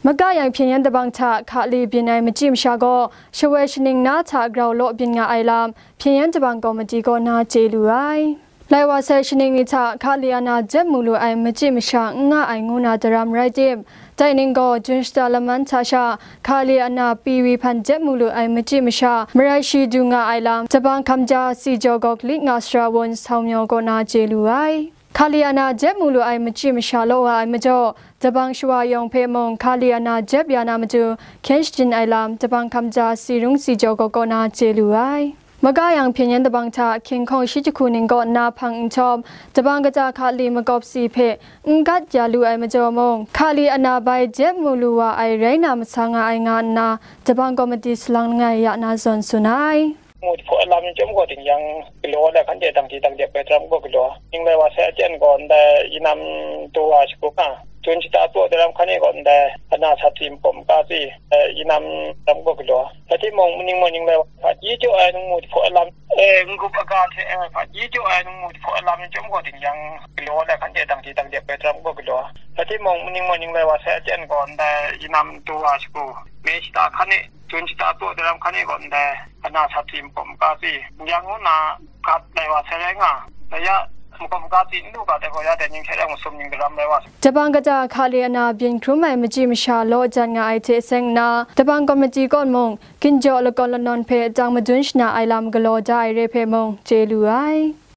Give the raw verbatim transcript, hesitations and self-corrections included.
Maga yang hpyen yan dabang hta hkali byin ai machyi masha gaw shawoi shaning na hta grau law byin nga ai lam hpyen yan dabang kawmiti kaw na chye lu ai. Lai wa sai shaning ni hta hkali ana jep mu lu ai machyi masha n nga ai ngu na daram rai tim, dai ning gaw Jun shata laman hta sha hkali ana pyi wi hpan jep mu lu ai machyi masha marai shi du nga ai lam dabang hkamja si jaw gawk lit nga sara wun sau myaw kaw na chye lu ai. Hkali ana jep mu lu ai machyi masha law wa ai majaw, dabang shawa yawng hpe mung hkali ana jep ya na matu hkyen shajin ai lam dabang hkamja si rung si jaw gawk kaw na chye lu ai. Maga yang hpyen yan dabang hta hkying hkawng shi jahku ning kaw na hpang nhtawm, dabang kaja hkali makawp si hpe n gat ya lu ai majaw mung, hkali ana bai jep mu lu wa ai rai na masa nga ai nga nna, dabang kawmiti salang langai ya na zawn tsun ai. Ngu jahpaw lam chyawm gaw ting yang galaw ai hkan de dang di dang dep ai daram gaw galaw. Ning lai wa sai a chyen gaw ndai inam tu wa shagu nga. Tun shata tu ai daram hkan e gaw ndai ana sa tsi makawp maka tsi, eh, inam daram gaw galaw. Rai timung, ning maw ning lai wa hpa chyi jaw ai ngu jahpaw lam, eh, n-gup aga hte, eh, hpa chyi jaw ai ngu jahpaw lam chyawm gaw ting yang galaw ai hkan de dang di dang dep ai daram gaw galaw. Rai timung, ning maw ning lai wa sai a chyen gaw ndai inam tu wa shagu. Me shata hkan e, tun shata tu ai daram hkan e gaw ndai ana sa tsi makawp maka tsi, yang ngu na gat lai wa sai rai nga, dai ya, makawp maka tsi n lu ga dai gaw ya dai ning hte rau masum ning daram rai wa sai. Dabang kaja hkali ana byin hkrum ai machyi masha law jan nga ai hte seng nna, dabang kawmiti kaw mung, ginjaw lakawn lanawn hpe dang madun shana ai lam galaw da ai re hpe mung, chye lu ai.